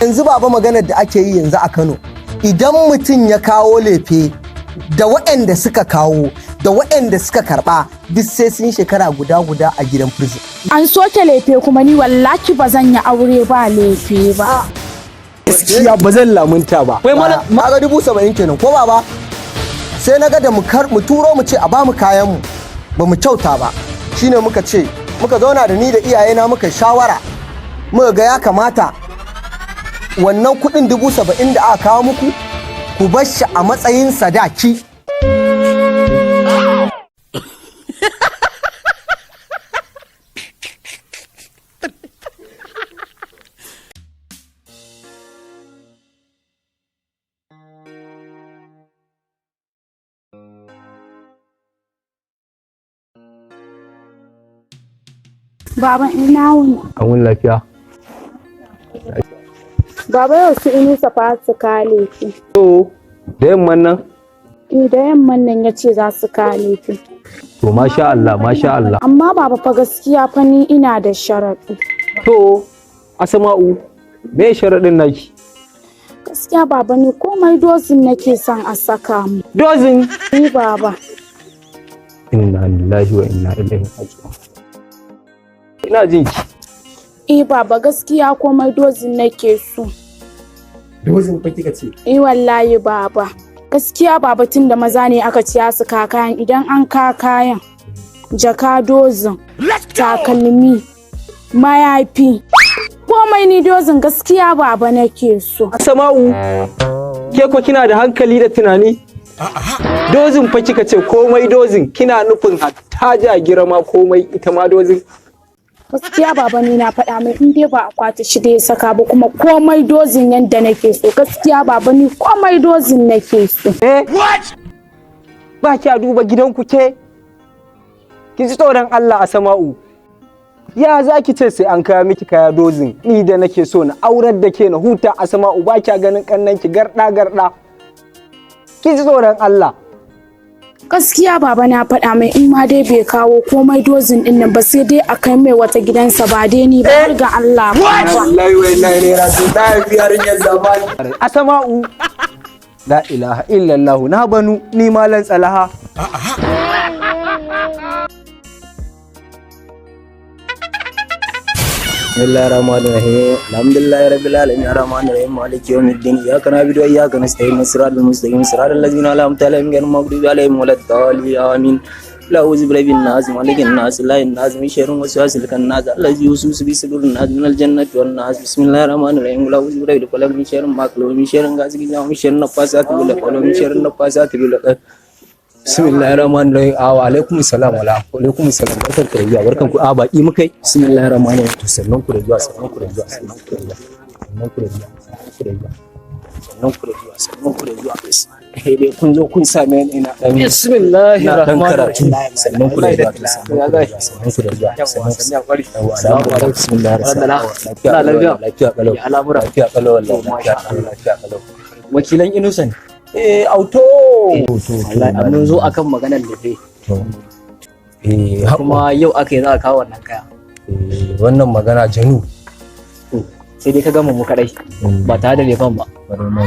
Yanzu baba, maganar da ake yi yanzu a Kano, idan mutum ya kawo lefe, da waɗanda suka kawo da waɗanda suka karɓa, duk sai sun shekara guda guda a gidan prison. An soke lefe kuma? Ni wallahi ba zan yi aure ba lefe ba. Gaskiya ba zan lamunta ba. Wai malam, ga 70,000 kenan ko baba? Sai na ga da mu kar mu turo mu ce a bamu kayan mu, ba mu kyauta ba. Shine muka ce muka zauna da ni da iyayena, muka shawara, muka ga ya kamata wannan kuɗin 70,000 da aka kawo muku, ku bar shi a matsayin sadaki. Baba, ina wuni? An wuni lafiya. Baba, yau su Inusa fa su ka lefe. To, da yamman nan? Eh, da yamman nan ya ce za su ka lefe. To, masha Allah, masha Allah. Amma baba fa, gaskiya fa ni ina da sharaɗi. To, Asma'u, me sharaɗin naki? Gaskiya baba, ni komai dozin nake son a saka mu. Dozin? Ni baba. Inna lillahi wa inna ilaihi raji'un. Ina jin ki. Eh baba, gaskiya komai dozin nake so. Dozin fa kika ce? Eh wallahi baba. Gaskiya baba, tun da maza ne aka ciya su ka kayan, idan an ka kayan, jaka dozin, takalmi, mayafi, komai ni dozin gaskiya baba nake so. Asma'u, ke ko kina da hankali da tunani? Dozin fa kika ce, komai dozin, kina nufin hatta jagira ma komai ita ma dozin? Gaskiya baba, ni na faɗa mai, in dai ba akwati shida ya saka ba kuma komai dozin yanda nake so. Gaskiya baba, ni komai dozin nake so. Eh? Ba kya duba gidanku ke? Ki ji tsoron Allah, Asma'u. Ya za ki ce sai an kaya miki kaya dozin? Ni da nake so na aurar da ke na huta, Asma'u, ba kya ganin kannan ki garda garda? Ki ji tsoron Allah. Gaskiya baba, na faɗa mai, in ma dai bai kawo komai dozin din nan ba, sai dai a kai mai wata gidansa, ba dai ni ba, har ga Allah baba. Wallahi wallahi ne rasu ta haifi yarinyar zamani. Asma'u. La ilaha illallah, na banu ni malan tsalaha. بسم الله الرحمن الرحيم، الحمد لله رب العالمين، الرحمن الرحيم، مالك يوم الدين، إياك نعبد وإياك نستعين، الصراط المستقيم، صراط الذين أنعمت عليهم غير المغضوب عليهم ولا الضالين، آمين. لا أعوذ برب الناس، مالك الناس، لا الناس، من شر الوسواس الخناس، الذي يوسوس في صدور الناس، من الجنة والناس. بسم الله الرحمن الرحيم. لا أعوذ برب الفلق، من شر ما خلق، من شر غاسق إذا وقب، من شر النفاثات في العقد، من شر النفاثات في العقد. Bismillahir Rahmanir Rahim. Wa alaikum salam wa alaikum salam. Barkan ku da zuwa, barkan ku. A baki mukai. Bismillahir Rahmanir Rahim. To, sannan ku da zuwa, sannan ku da zuwa, sannan ku da zuwa. Sannan ku da zuwa, sannan ku da zuwa. Sannan ku da zuwa, sannan ku da zuwa. Eh dai kun zo kun same ni ina dan Bismillahir ina dan Rahmanir karatu. Rahim. Sannan ku da zuwa, to sannan ku da zuwa, sannan ku da zuwa. Sannan ku da zuwa. Bismillahir Rahmanir Rahim. Lafiya Lafiya. lafiya kalau. Ya al'amura? Lafiya kalau wallahi. Lafiya kalau, lafiya kalau. Wakilan Inusa ne. Eh, auto. To. Wallahi mun zo akan maganar lefe. To. Eh, Kuma yau aka yi za a kawo wannan kaya. Eh, wannan magana Janu. To, sai dai ka gama mu kadai ba tare da lefen ba. Kwarai ma.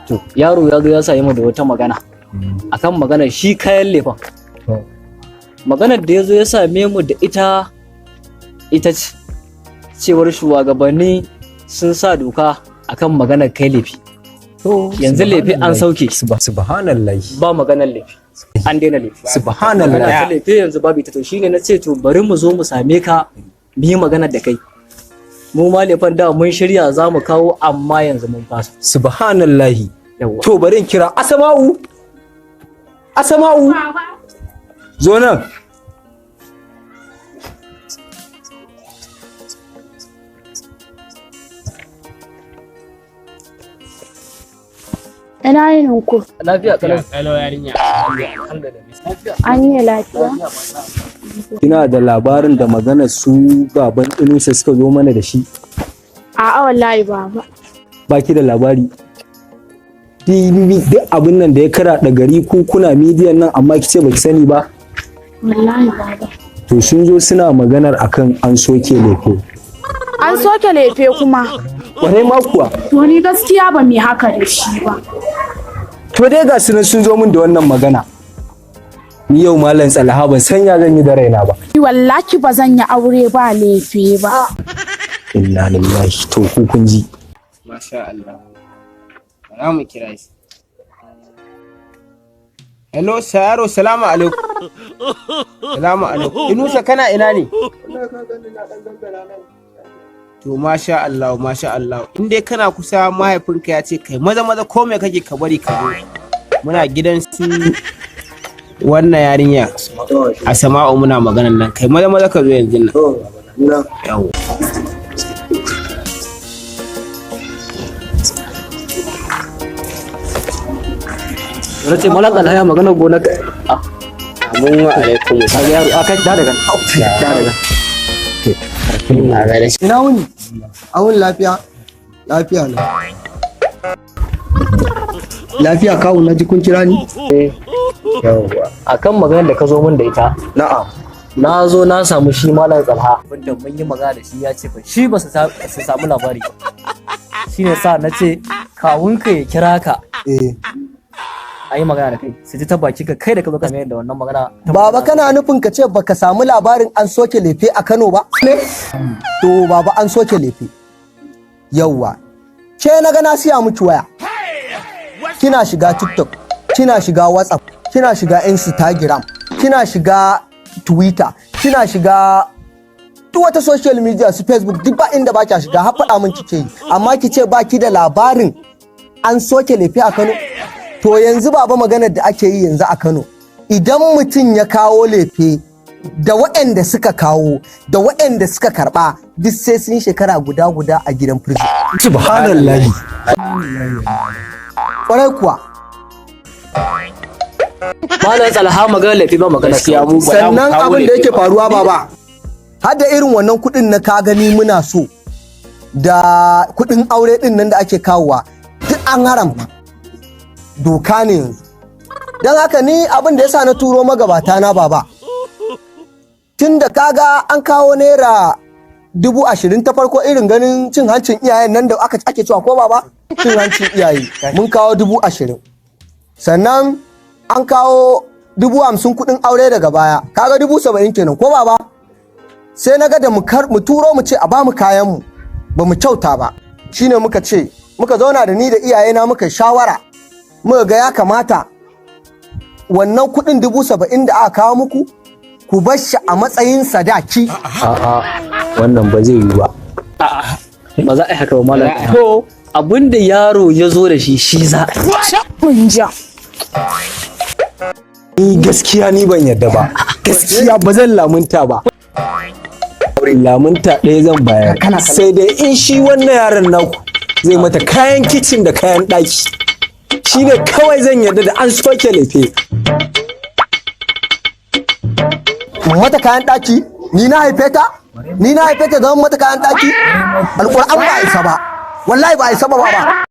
To, yaro ya zo ya sami mu da wata magana akan maganar shi kayan lefen. To. Maganar da ya zo ya same mu da ita ita ce cewar shugabanni sun sa doka akan maganar kai lefe. To, Yanzu lefe an sauke. Subhanallah. Ba maganar lefe. An daina lefe. Subhanallah. Magana ta lefe yanzu babu ita. To, shine na ce to bari mu zo mu same ka mu yi magana da kai. Mu ma lefen da mun shirya za mu kawo, amma yanzu mun fasa. Subhanallah. Yawwa. To, bari in kira Asma'u. Asma'u. Zo nan. Ina yinin ku? Lafiya kalau. Kalau yarinya. Alhamdulillah. An yi lafiya? Kina da labarin da maganar su baban Inusa suka zo mana da shi? A'a wallahi baba. Baki da labari? Duk abin nan da ya kara da gari, ku kuna midiyan nan, amma kice baki sani ba. Wallahi baba. To, sun zo suna maganar akan an soke lefe. An soke lefe kuma? Kwarai ma kuwa. To ni gaskiya ba mu haka da shi ba. To dai ga su nan sun zo min da wannan magana. Ni yau Malam Tsalaha ban san ya zan yi da raina ba. Ni wallahi ba zan yi aure ba lefe ba. Inna lillahi, to ku kun ji. Masha Allah. Bara mu kira shi. Hello, Sayaro, salamu alaikum. Salamu alaikum. Inusa, kana ina ne? To masha Allah, masha Allah. In dai kana kusa, mahaifinka ya ce kai maza maza ko me kake ka bari ka zo. Muna gidan su wannan yarinya. Asama'u, muna maganan nan. Kai maza maza ka zo yanzu nan. Yawwa. Na ce Malam Alhaya magana gona ka. Amin wa alaikum. Ka ga yaro a kai da daga. Da daga. Ina gaida shi. Ina wuni? Awun lafiya? Lafiya ne. Lafiya kawu, na ji kun kira ni? Akan maganar da ka zo min da ita. Na'am. Na zo na samu shi Malam Tsalha. Wanda mun yi magana da shi ya ce fa shi ba su samu labari ba. Shine sa na ce kawunka ya kira ka Eh. a yi magana da kai su ji ta baki ka kai da ka zo ka mayar da wannan magana. Baba, kana nufin ka ce baka samu labarin an soke lefe a Kano ba? Ne? To baba, an soke lefe. Yawwa. Ke na ga na siya miki waya. Kina shiga TikTok, kina shiga WhatsApp, kina shiga Instagram, kina shiga Twitter, kina shiga duk wata social media su Facebook, duk ba inda ba kya shiga, har faɗa min kike yi. Amma ki ce ba ki da labarin an soke lefe a Kano? To yanzu baba, maganar da ake yi yanzu a Kano, idan mutum ya kawo lefe, da waɗanda suka kawo da waɗanda suka karɓa duk sai sun shekara guda guda a gidan prison. Subhanallahi. Kwarai kuwa. Malam Tsalha, magana laifi ba magana. Gaskiya mu ba za mu Sannan kawo abin da lefe yake ba. faruwa baba, har da irin wannan kuɗin na ka gani muna so da kuɗin aure ɗin nan da ake kawowa, duk an haramta, doka ne yanzu. Don haka ni abin da yasa na turo magabata na baba, tun da kaga an kawo ₦20,000 ta farko, irin ganin cin hancin iyayen nan da aka ake cewa ko baba, cin hancin iyaye, mun kawo 20,000. Sannan an kawo 50,000 kuɗin aure daga baya, kaga 70,000 kenan ko baba? Sai na ga da mu turo mu ce a bamu kayan mu ba mu kyauta ba. Shine muka ce muka zauna da ni da iyayena muka shawara, muka ga ya kamata wannan kuɗin 70,000 da aka kawo muku ku bar shi a matsayin sadaki. A'a, wannan ba zai yi ba. Ba za a yi haka ba, Malam. To abin da yaro ya zo da shi, shi za a yi. Mun ja. Ni gaskiya ni ban yarda ba. Gaskiya ba zan lamunta ba. Lamunta ɗaya zan bayar. Sai dai in shi wannan yaron naku zai mata kayan kicin da kayan ɗaki. Shi ne kawai zan yarda da an soke lefe. Mata kayan ɗaki? Ni na haife ta? Ni na haife ta zama mata kayan ɗaki? Alƙur'an ba a isa ba, wallahi ba a isa ba baba.